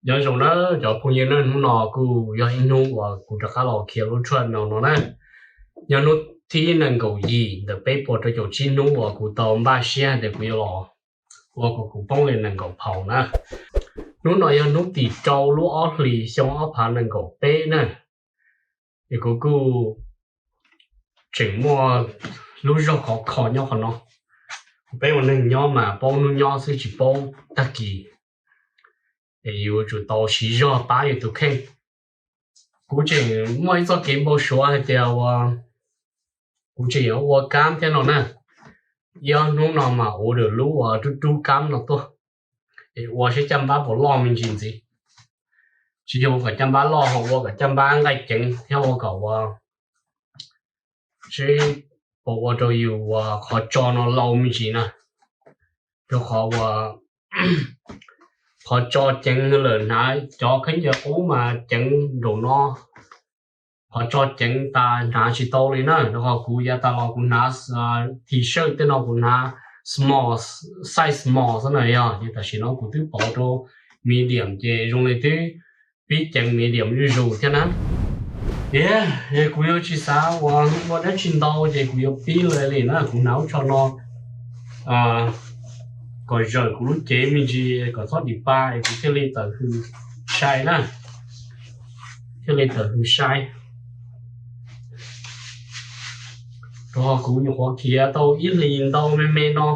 Nyob zoo na cov phooj ywg na, hnub no kuj yog ib hnub uas kuv rov qab los khiav lub channel no na. Nyob hnub thib nees nkaum yim ntawm peb puas rau caum tsib hnub uas kuv tau npaj siab hais tias kuv yuav los ua kom kuv poob li nees nkaum phaus na. Hnub no yog hnub tim rau lub ob hlis xyoo ob phav nees nkaum peb na. Es kuv kuj tseem muaj lub zog khov kho nyob qhov no. Peb ua neeg nyob mas paub hnub nyob xwb tsis paub tag kis, es yuav tsum tau siv zog pab yus tus kheej. Kuv tseem muaj ib txoj kev npau suav hais tias uas kuv tseem yuav ua kab thiab no na. Ib ob hnub no mas ua lub uas rub rub kab no tuaj, es ua saib caj npab puas loj me ntsis ntxiv. Tsis yog ua kom caj npab loj, ho ua kom caj npab nqaij ceev thiab ua kom ua seb puas ua rau yus uas qhov tso no lau me ntsis na. Rau qhov uas qhov tso ceev lawm hnav cov khaub ncaws qub mas ceev nraum no, qhov tso ceev tas hnav tsis tau li na. Rau qhov kuv yav tas los kuv hnav t-shirt tej no kuv hnav small, size small xwb na yog, ces tam sim no kuv twb pauv rau medium ces zoo li twb pib ceev medium zuj zus thiab na. Tias kuv yuav tsis xav ua ua dab tsi ntau ces kuv yuav pib li li na, kuv hnav lub tsho no kom zawm kuv lub cev me ntsis kom txhob dim pa es kuv thiaj li tawm hws sai na, thiaj li tawm hws sai. Rau qhov kuv nyuam qhuav khiav tau ib hlis ntau me me no,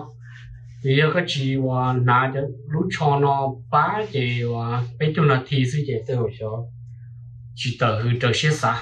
ces yog koj tsis uas hnav cov lub tsho no pab ces uas peb caug nas this xwb ces tej zaum xyov tsis tawm hws raws siab xav.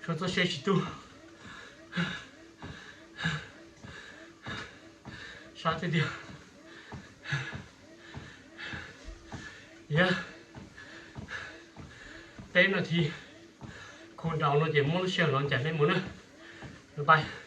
Tshuav txoj sia tsis tu. Sab tiag tiag. Yog peb nas this Khu nraus no ces muab lub sij hawm no ncaim peb mus na. Bye bye.